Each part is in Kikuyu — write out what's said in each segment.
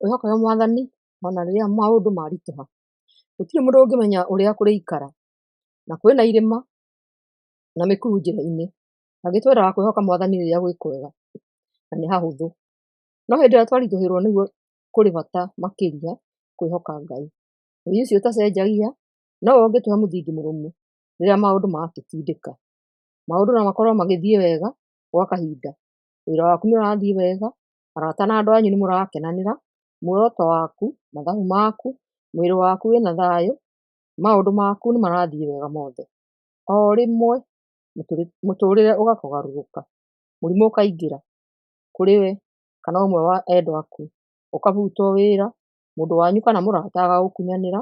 Wĩhokaga Mwathani ona rĩrĩa maũndũ maritũha. Gũtirĩ mũndũ ũngĩmenya ũrĩa kũrĩikara, na kwĩna irĩma na mĩkuru njĩra-inĩ. Angĩ twendaga kwĩhoka Mwathani rĩrĩa gwĩ kwega na nĩ hahũthũ, no hĩndĩ ĩrĩa twaritũhĩrwo nĩguo kũrĩ bata makĩria kwĩhoka Ngai. Ngai ũcio ũtacenjagia nowe ũngĩtũhe mũthingi mũrũmu rĩrĩa maũndũ maratũtindĩka. Maũndũ no makorwo magĩthiĩ wega gwa kahinda, wĩra waku nĩ ũrathiĩ wega, arata na andũ anyu nĩ mũrakenanĩra, muoroto waku, mathabu maku, mwĩrĩ waku wĩna thayũ, maũndũ maku nĩ marathiĩ wega mothe. O rĩmwe mũtũrĩre ũgakũgarũrũka, mũrimũ ũkaingĩra kũrĩ we kana ũmwe wa endwa aku, ũkabutwo wĩra, mũndũ wanyu kana mũrata agagũkunyanĩra,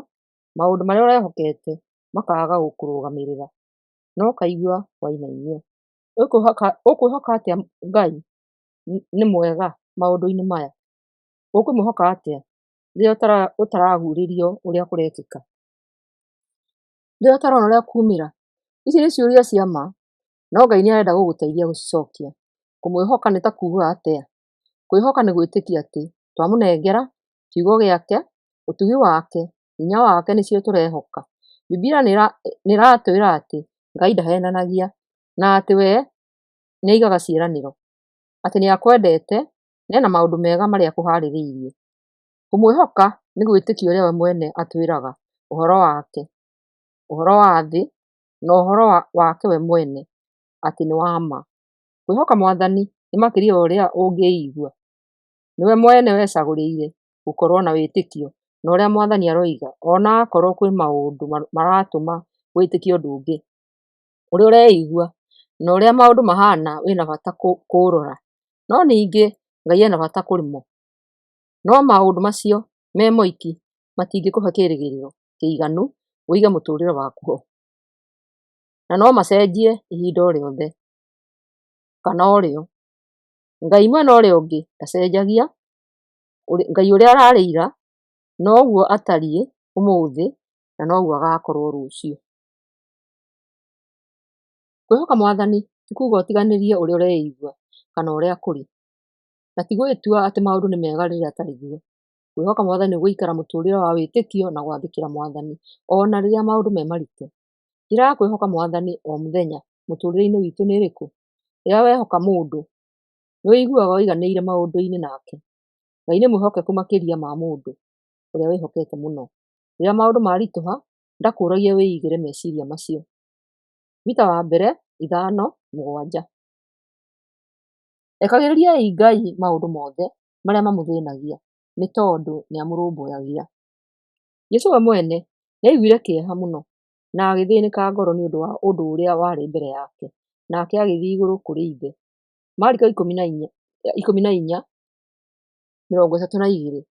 maũndũ marĩa ũrehokete makaga gũkũrũgamĩrĩra, na ũkaigua wainainio. Ũkwĩhoka atĩa Ngai nĩ mwega maũndũ-inĩ maya? Ũkũmwĩhoka atĩa rĩrĩa ũtaraguũrĩrio ũrĩa kũrekĩka? Rĩrĩa ũtarona ũrĩa kumĩra? Ici nĩ ciũria cia ma, no Ngai nĩ arenda gũgũteithia gũcicokia. Kũmwĩhoka nĩ ta kuuga atĩa? Kwĩhoka nĩ gwĩtĩkia atĩ twamũnengera kiugo gĩake, ũtugi wake, hinya wake nĩcio tũrehoka. Bibilia nĩ ĩratwĩra atĩ Ngai ndahenanagia na atĩ we nĩ aigaga ciĩranĩro, atĩ nĩ akwendete na ena maũndũ mega marĩa akũharĩrĩirie. Kũmwĩhoka nĩ gwĩtĩkia ũrĩa we mwene atwĩraga ũhoro wake, ũhoro wa thĩ na ũhoro wake we mwene atĩ nĩ wa ma. Kwĩhoka Mwathani nĩ makĩria ya ũrĩa ũngĩigua. Nĩwe mwene wecagũrĩire gũkorwo na wĩtĩkio na ũrĩa Mwathani aroiga ona akorwo kwĩ maũndũ maratũma wĩtĩkie ũndũ ũngĩ. Ũrĩa ũreigua na ũrĩa maũndũ mahana wĩna bata kũũrora, no ningĩ Ngai ena bata kũrĩ mo. No maũndũ macio me moiki matingĩkũhe kĩrĩgĩrĩro kĩiganu ũige mũtũrĩre waku ho, na no macenjie ihinda o rĩothe kana o rĩo. Ngai mwena ũrĩa ũngĩ ndacenjagia, Ngai ũrĩa ararĩ ira noguo atariĩ ũmũthĩ na noguo agakorwo rũciũ. Kwĩhoka Mwathani ti kuga ũtiganĩrie ũrĩa ũreigua kana ũrĩa kũrĩ, na ti gwĩtua atĩ maũndũ nĩ mega rĩrĩa atarĩ guo. Kwĩhoka Mwathani nĩ gũikara mũtũrĩre wa wĩtĩkio na gwathĩkĩra Mwathani ona rĩrĩa maũndũ me maritũ. Njĩra ya kwĩhoka Mwathani o mũthenya mũtũrĩre-inĩ witũ nĩ ĩrĩkũ? Rĩrĩa wehoka mũndũ nĩ ũiguaga ũiganĩire maũndũ-inĩ nake. Ngai nĩ mwĩhokeku makĩria ma mũndũ ũrĩa wĩhokete mũno. Rĩrĩa maũndũ maritũha ndakũragia wĩigĩre meciria macio. Mita wa mbere 5:7. Rekagĩrĩriai Ngai maũndũ mothe marĩa mamũthĩnagia, nĩ tondũ nĩ amũrũmbũyagia. Jesũ we mwene nĩ aiguire kĩeha mũno na agĩthĩnĩka ngoro nĩ ũndũ wa ũndũ ũrĩa warĩ mbere yake, nake agĩthiĩ igũrũ kũrĩ Ithe. Mariko 14:32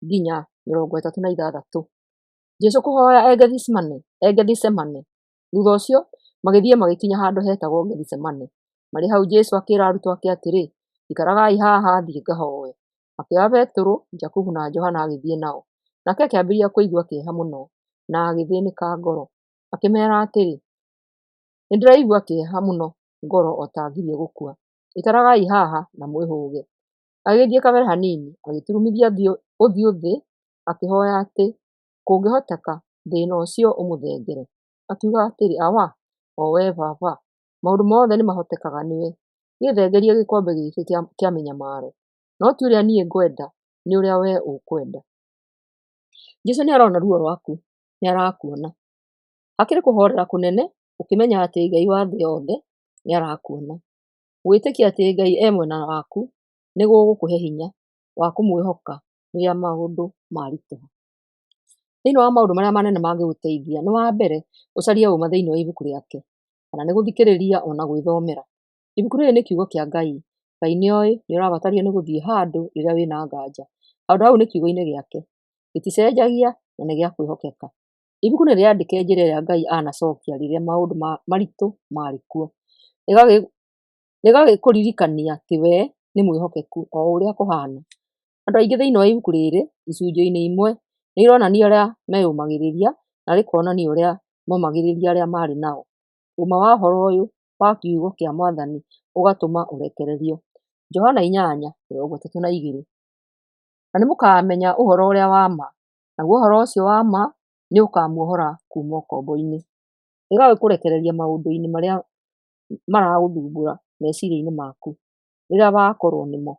nginya 36. Jesũ kũhoya e Gethisemane. Thutha ũcio magĩthiĩ magĩkinya handũ hetagwo Gethisemane. Marĩ hau Jesũ akĩĩra arutwo ake atĩrĩ, ikaragai haha thiĩ ngahoe. Akĩoya Petero, Jakubu na Johana agĩthiĩ nao. Nake akĩambĩrĩria kũigua kĩeha mũno na agĩthĩnĩka ngoro. Akĩmeera atĩrĩ, nĩndĩraigua kĩeha mũno ngoro o ta ngirie gũkua. Ikaragai haha na mwĩhũge. Agĩgĩthiĩ kabere hanini, agĩturumithia ũthiũ thĩ akĩhoya atĩ kũngĩhoteka thĩna ũcio ũmũthengere. Akiuga atĩrĩ, Awa, o wee Baba, maũndũ mothe nĩ mahotekaga nĩwe, gĩthengerie gĩkombe gĩkĩ kĩa mĩnyamaro, no ti ũrĩa niĩ ngwenda, nĩ ũrĩa wee ũkwenda. Jesũ nĩ arona ruo rwaku, nĩ arakuona. Hakĩrĩ kũhorera kũnene ũkĩmenya atĩ Ngai wa thĩ yothe nĩ arakuona. Gwĩtĩkia atĩ Ngai e mwena waku nĩ gũgũkũhe hinya wa kũmwĩhoka rĩrĩa maũndũ maritũha. Thĩinĩ wa maũndũ marĩa manene mangĩgũteithia nĩ wa mbere ũcarie ũma thĩinĩ wa ibuku rĩake, kana nĩ gũthikĩrĩria ona gwĩthomera. Ibuku rĩrĩ nĩ kiugo kĩa Ngai. Ngai nĩ oĩ nĩ ũrabatario nĩ gũthiĩ handũ rĩrĩa wĩna nganja. Handũ hau nĩ kiugo-inĩ gĩake, gĩticenjagia na nĩ gĩa kwĩhokeka. Ibuku nĩ rĩandĩke njĩra ĩrĩa Ngai anacokia rĩrĩa maũndũ maritũ marĩ kuo. Rĩgagĩkũririkania atĩ we nĩ mwĩhokeku o ũrĩa kũhana. Andũ aingĩ thĩinĩ wa ibuku rĩrĩ icunjĩ-inĩ imwe nĩ ironania ũrĩa meyũmagĩrĩria na rĩkonania ũrĩa momagĩrĩria arĩa marĩ nao. Ũma wa ũhoro ũyũ wa kiugo kĩa Mwathani ũgatũma ũrekererio. Johana 8:32. Na nĩmũkamenya ũhoro ũrĩa wa ma, naguo ũhoro ũcio wa ma nĩũkamuohora kuuma ũkombo-inĩ. Ĩgagĩkũrekereria maũndũ-inĩ marĩa maragũthumbũra meciria-inĩ maku rĩrĩa wakorwo nĩmo.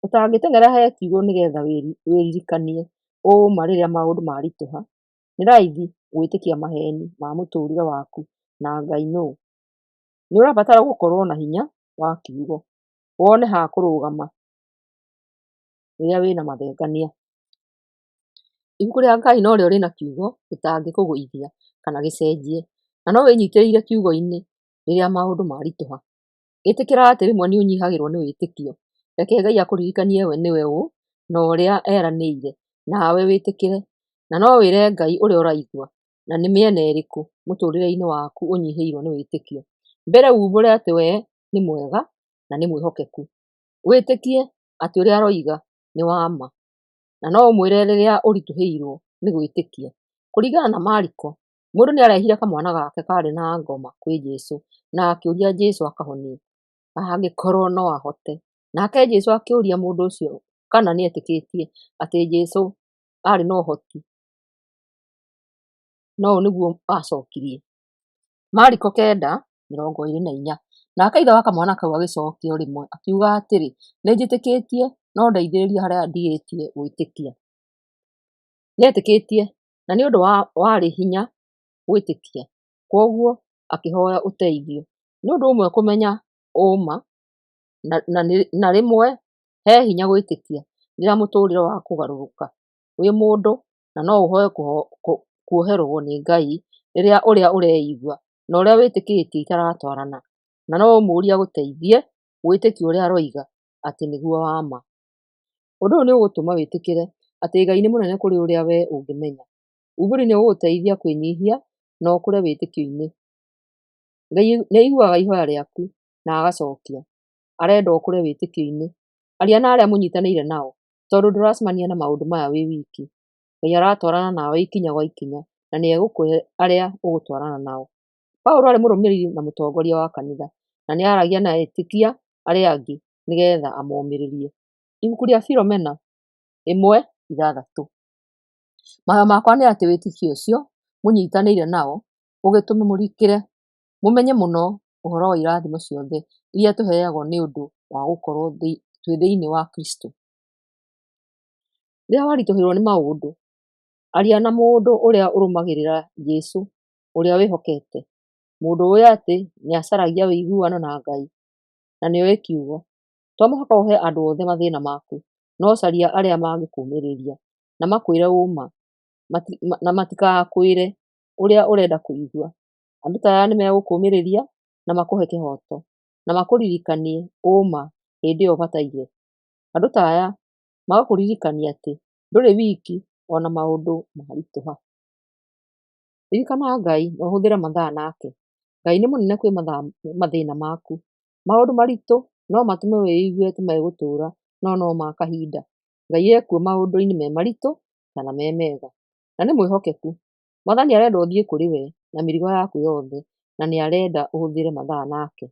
Ũtangĩteng'era he kiugo nĩgetha wĩririkanie ũũma rĩrĩa maũndũ maritũha, nĩ raithi gwĩtĩkia maheni ma mũtũrĩre waku na Ngai nũũ. Nĩ ũrabatara gũkorwo na hinya wa kiugo, wone ha kũrũgama rĩrĩa wĩna mathekania. Ibuku rĩa Ngai norĩo rĩna kiugo gĩtangĩkũgũithia kana gĩcenjie, na no wĩnyitĩrĩire kiugo-inĩ rĩrĩa maũndũ maritũha. Ĩtĩkĩra atĩ rĩmwe nĩ ũnyihagĩrwo nĩ wĩtĩkio. Reke Ngai akũririkanie we nĩwe ũ na ũrĩa eranĩire nawe wĩtĩkĩre. Na no wĩre Ngai ũrĩa ũraigua na nĩ mĩena ĩrĩkũ mũtũrĩre-inĩ waku ũnyihĩirwo nĩ wĩtĩkio. Mbere umbũre atĩ we nĩ mwega na nĩ mwĩhokeku. Wĩtĩkie atĩ ũrĩa aroiga nĩ wa ma. Na no ũmwĩre rĩrĩa ũritũhĩirwo nĩ gwĩtĩkia. Kũringana na Mariko, mũndũ nĩ arehire kamwana gake karĩ na ngoma kwĩ Jesũ na akĩũria Jesũ akahonie angĩkorwo no ahote. Nake Jesũ akĩũria mũndũ ũcio kana nĩ etĩkĩtie atĩ Jesũ arĩ na ũhoti, no ũũ nĩguo acokirie. Mariko 9:24. Nake ithe wa kamwana kau agĩcokia o rĩmwe akiuga atĩrĩ, nĩnjĩtĩkĩtie, no ndeithĩrĩria harĩa ndigĩtie gwĩtĩkia. Nĩetĩkĩtie, na nĩ ũndũ warĩ hinya gwĩtĩkia, kwoguo akĩhoya ũteithio. Nĩ ũndũ ũmwe kũmenya ũũma na rĩmwe he hinya gwĩtĩkia rĩrĩa mũtũrĩre wakũgarũrũka wĩ mũndũ, na no ũhoe kuoherwo nĩ Ngai rĩrĩa ũrĩa ũreigua na ũrĩa wĩtĩkĩtie itaratwarana, na no ũmũrie agũteithie gwĩtĩkia ũrĩa aroiga atĩ nĩguo wa ma. Ũndũ ũyũ nĩ ũgũtũma wĩtĩkĩre atĩ Ngai nĩ mũnene kũrĩ ũrĩa we ũngĩmenya. Umbũri nĩ ũgũgũteithia kwĩnyihia na ũkũre wĩtĩkio-inĩ. Ngai nĩ aiguaga ihoya rĩaku na agacokia. Arenda ũkũre wĩtĩkio-inĩ. Aria na arĩa mũnyitanĩire nao tondũ ndũracemania na maũndũ maya wĩ wiki. Ngai aratwarana nawe ikinya gwa ikinya na nĩ egũkũhe arĩa ũgũtwarana nao. Paulo aarĩ mũrũmĩrĩri na mũtongoria wa kanitha na nĩ aaragia na etĩkia arĩa angĩ nĩgetha amomĩrĩrie. Ibuku rĩa Filomena 1:6. Mahoya makwa nĩ atĩ wĩtĩkio ũcio mũnyitanĩire nao ũgĩtũme mũrikĩre, mũmenye mũno ũhoro wa irathimo ciothe iria tũheagwo nĩ ũndũ wa gũkorwo twĩ thĩinĩ wa Kristũ. Rĩrĩa waritũhĩrwo nĩ maũndũ, aria na mũndũ ũrĩa ũrũmagĩrĩra Jesũ, ũrĩa wĩhokete, mũndũ ũĩ atĩ nĩacaragia ũiguano na Ngai na nĩoĩ kiugo. To mũhaka ũhe andũ othe mathĩna maku, no caria arĩa mangĩkũmĩrĩria na makwĩre ũũma na matikakwĩre ũrĩa ũrenda kũigua. Andũ ta aya nĩmegũkũmĩrĩria na makũhe kĩhooto na makũririkanie ũũma hĩndĩ ĩyo ũbataire. Andũ ta aya magakũririkania atĩ ndũrĩ wiki ona maũndũ maritũha. Ririkana Ngai na ũhũthĩre mathaa nake. Ngai nĩ mũnene kwĩ mathĩna maku. Maũndũ maritũ no matũme wĩigue ta megũtũũra no no ma kahinda. Ngai ekuo maũndũ-inĩ me maritũ kana me mega, na nĩ mwĩhokeku. Mwathani arenda ũthiĩ kũrĩ we na mĩrigo yaku yothe na nĩ arenda ũhũthĩre mathaa nake.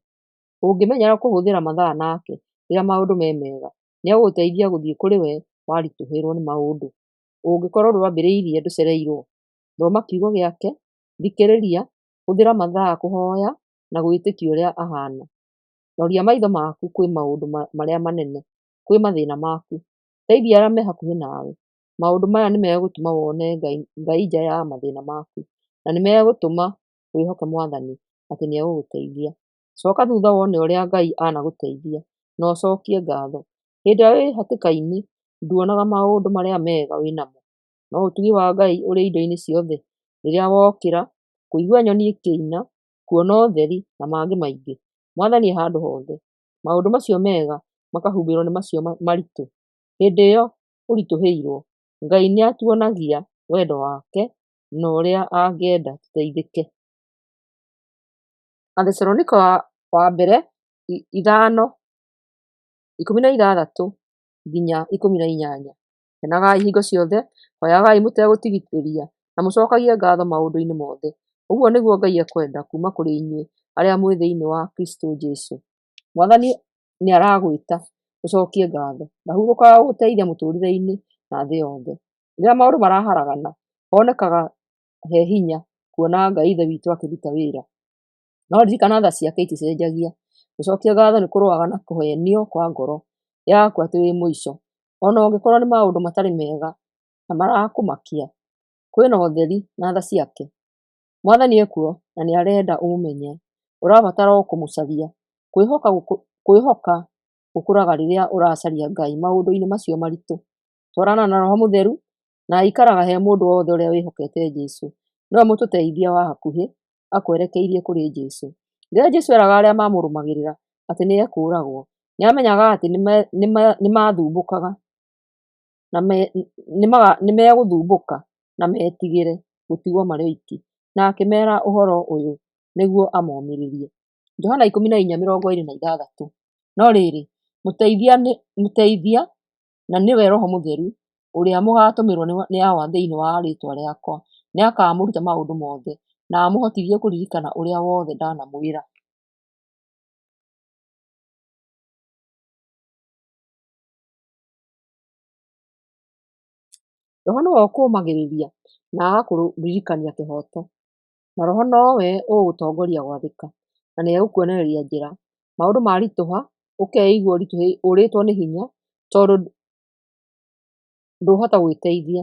Ũngĩmenyera kũhũthĩra mathaa nake rĩrĩa maũndũ me mega, nĩ egũgũteithia gũthiĩ kũrĩ we waritũhĩrwo nĩ maũndũ. Ũngĩkorwo ndwambĩrĩirie ndũcereirwo. Thoma kiugo gĩake, thikĩrĩria, hũthĩra mathaa kũhoya na gwĩtĩkia ũrĩa ahana. Roria maitho maku kwĩ maũndũ marĩa manene, kwĩ mathĩna maku. Teithia arĩa me hakuhĩ nawe. Maũndũ maya nĩmegũtũma wone Ngai nja ya mathĩna maku na nĩmegũtũma wĩhoke Mwathani atĩ nĩegũgũteithia. Coka thutha wone ũrĩa Ngai anagũteithia na ũcokie ngatho. Hĩndĩ ĩrĩa wĩ hatĩka-inĩ nduonaga maũndũ marĩa mega wĩnamo, no ũtugi wa Ngai ũrĩ indo-inĩ ciothe. Rĩrĩa wokĩra, kũigua nyoni ikĩina, kuona ũtheri na mangĩ maingĩ. Mwathani e handũ hothe. Maũndũ macio mega makahumbĩrwo nĩ macio maritũ. Hĩndĩ ĩyo ũritũhĩirwo, Ngai nĩatuonagia wendo wake na ũrĩa angĩenda tũteithĩke. Athesalonika wa mbere 5:16-18. Kenagai hingo ciothe, hoyagai mũtegũtigithĩria, na mũcokagie ngatho maũndũ-inĩ mothe. Ũguo nĩguo Ngai ekwenda kuuma kũrĩ inyuĩ arĩa mwĩ thĩinĩ wa Kristo Jesũ. Mwathani nĩaragwĩta. Ũcokie ngatho. Ndahurũkaga gũgũteithia mũtũrĩre-inĩ na thĩ yothe. Rĩrĩa maũndũ maraharagana, honekaga he hinya kuona Ngai Ithe witũ akĩruta wĩra. No ririkana tha ciake iticenjagia. Gũcokia ngatho nĩ kũrũaga na kũhenio kwa ngoro yaku atĩ wĩ mũico. Ona ũngĩkorwo nĩ maũndũ matarĩ mega na marakũmakia, kwĩna ũtheri na tha ciake. Mwathani ekuo na nĩ arenda ũmũmenye. Ũrabatara o kũmũcaria. Kwĩhoka gũkũraga rĩrĩa ũracaria Ngai maũndũ-inĩ macio maritũ. Twarana na Roho Mũtheru na aikaraga he mũndũ wothe ũrĩa wĩhokete Jesũ. Nĩwe mũtũteithia wa hakuhĩ akwerekeirie kũrĩ Jesũ. Rĩrĩa Jesũ eraga arĩa mamũrũmagĩrĩra atĩ nĩ ekũũragwo, nĩ amenyaga atĩ nĩmathumbũkaga na nĩmegũthumbũka na metigĩre gũtigwo marĩ oiki, na akĩmeera ũhoro ũyũ nĩguo amomĩrĩrie. Johana 14:26. No rĩrĩ, mũteithia, na nĩwe Roho Mũtheru, ũrĩa mũgaatũmĩrwo nĩ Awa thĩinĩ wa rĩĩtwa rĩakwa, nĩakamũruta maũndũ mothe, na amũhotithie kũririkana ũrĩa wothe ndanamwĩra. Roho nĩwe ũkũũmagĩrĩria na agakũririkania kĩhooto, na Roho nowe ũgũgũtongoria gwathĩka, na nĩegũkuonereria njĩra. Maũndũ maritũha, ũkeigua ũrĩtwo nĩ hinya tondũ ndũhota gwĩteithia,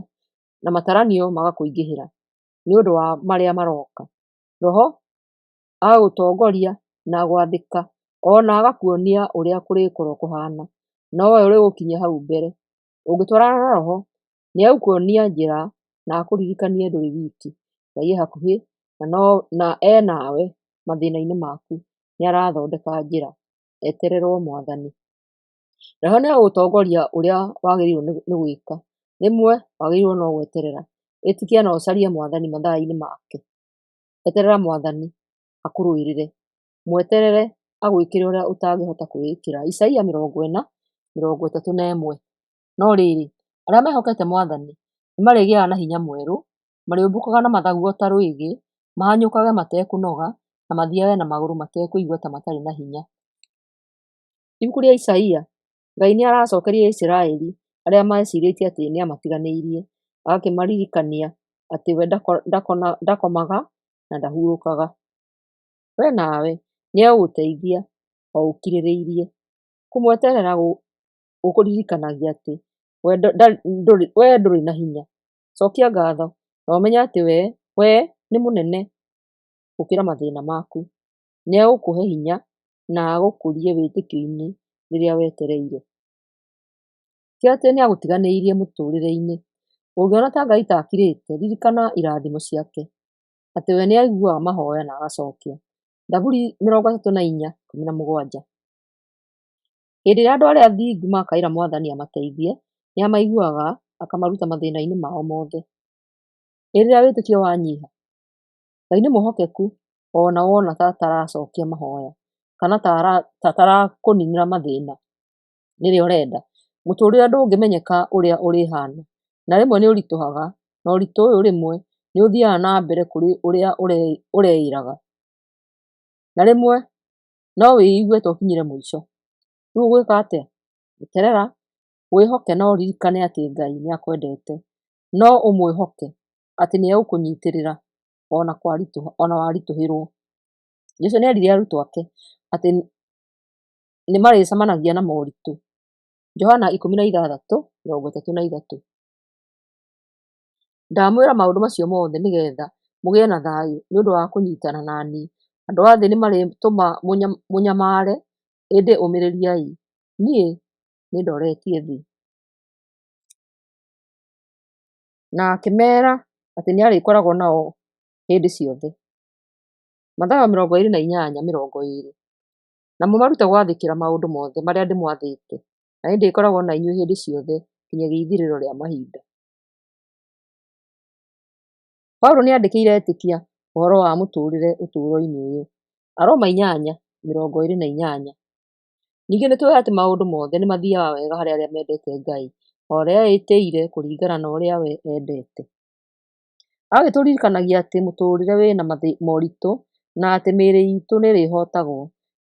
na mataranio magakũingĩhĩra nĩ ũndũ wa marĩa maroka. Roho agagũtongoria na gwathĩka ona agakuonia ũrĩa kũrĩkorwo kũhana, nowe ũrĩgũkinyia hau mbere. Ũngĩtwarana na Roho, nĩegũkuonia njĩra na akũririkanie ndũrĩ wiki. Ngai e hakuhĩ na e nawe mathĩna-inĩ maku, nĩarathondeka njĩra. Etererwo Mwathani. Roho nĩegũgũtongoria ũrĩa wagĩrĩirwo nĩ gwĩka. Rĩmwe wagĩrĩirwo no gweterera. Ĩtĩkia na ũcarie Mwathani mathaa-inĩ make. Eterera Mwathani akũrũĩrĩre. Mweterere agwĩkĩre ũrĩa ũtangĩhota kwĩĩkĩra. Isaia 40:31. No rĩrĩ, arĩa mehokete Mwathani nĩmarĩgĩaga na hinya mwerũ, marĩũmbũkaga na mathagu o ta rwĩgĩ, mahanyũkage matekũnoga, na mathiage na magũrũ matekũigua ta matarĩ na hinya. Ibuku rĩa Isaia, Ngai nĩ aracokeria Isiraeli arĩa mecirĩtie atĩ nĩamatiganĩirie, agakĩmaririkania atĩ we ndakomaga na ndahurũkaga. We nawe nĩegũgũteithia o ũkirĩrĩirie. Kũmweterera gũkũririkanagia atĩ we ndũrĩ na hinya. Cokia ngatho na ũmenye atĩ we nĩ mũnene gũkĩra mathĩna maku. Nĩegũkũhe hinya na agũkũrie wĩtĩkio-inĩ rĩrĩa wetereire. Ti atĩ nĩagũtiganĩirie mũtũrĩre-inĩ. Ũngĩona ta Ngai takirĩte, ririkana irathimo ciake, atĩ we nĩaiguaga mahoya na agacokia. Thaburi 34:17. Hĩndĩ ĩrĩa andũ arĩa athingu makaĩra Mwathani amateithie, nĩamaiguaga akamaruta mathĩna-inĩ mao mothe. Hĩndĩ ĩrĩa wĩtĩkio wanyiha, Ngai nĩ mwĩhokeku ona wona ta ataracokia mahoya kana ta atarakũninĩra mathĩna rĩrĩa ũrenda. Mũtũrĩre ndũngĩmenyeka ũrĩa ũrĩhana, na rĩmwe nĩ ũritũhaga, na ũritũ ũyũ rĩmwe nĩ ũthiaga na mbere kũrĩ ũrĩa ũreĩraga, na rĩmwe no wĩigue ta ũkinyire mũico. Rĩu ũgwĩka atĩa? Eterera, wĩhoke na ũririkane atĩ Ngai nĩakwendete. No ũmwĩhoke atĩ nĩegũkũnyitĩrĩra ona waritũhĩrwo. Jesũ nĩerire arutwo ake atĩ nĩmarĩcemanagia na moritũ. Johana 16:33. Ndamwĩra maũndũ macio mothe nĩgetha mũgĩe na thayũ nĩ ũndũ wa kũnyitana na niĩ. Andũ a thĩ nĩmarĩtũma mũnyamare, ĩndĩ ũmĩrĩriai, niĩ nĩndoretie thĩ. Na akĩmeera atĩ nĩarĩkoragwo nao hĩndĩ ciothe. Mathayo 28:20. Na mũmarute gwathĩkĩra maũndũ mothe marĩa ndĩmwathĩte, na niĩ ndĩkoragwo na inyuĩ hĩndĩ ciothe nginyagia ithirĩro rĩa mahinda. Paulo nĩandĩkĩire etĩkia ũhoro wa mũtũũrĩre ũtũũro-inĩ ũyũ. Aroma 8:28. Ningĩ nĩtũũĩ atĩ maũndũ mothe nĩmathiiaga wega harĩ arĩa mendete Ngai, o arĩa eĩtĩire kũringana na ũrĩa we endete. Agagĩtũririkanagia atĩ mũtũũrĩre wĩna moritũ na atĩ mĩĩrĩ itũ nĩĩrĩhotagwo,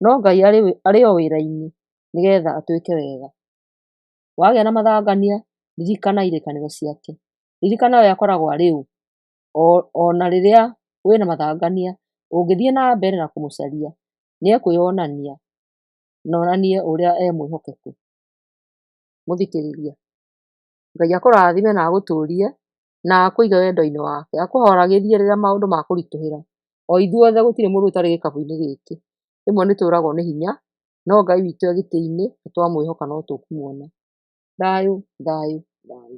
no Ngai arĩ o wĩra-inĩ nĩgetha atwĩke wega. Wagĩa na mathangania, ririkana irĩkanĩro ciake. Ririkana we akoragwo arĩ ũ. Ona rĩrĩa wĩna mathangania, ũngĩthiĩ na mbere na kũmũcaria, nĩ ekwĩyonania na onanie ũrĩa e mwĩhokeku. Mũthikĩrĩria, Ngai akũrathime na agũtũrie na akũige wendo-inĩ wake, akũhoragĩrie rĩrĩa maũndũ makũritũhĩra. O ithuothe gũtirĩ mũndũ ũtarĩ gĩkabũ-inĩ gĩkĩ. Rĩmwe nĩ tũragwo nĩ hinya, no Ngai witũ e gĩtĩ-inĩ, twamwĩhoka no tũkũmuona. Thayũ, thayũ, thayũ.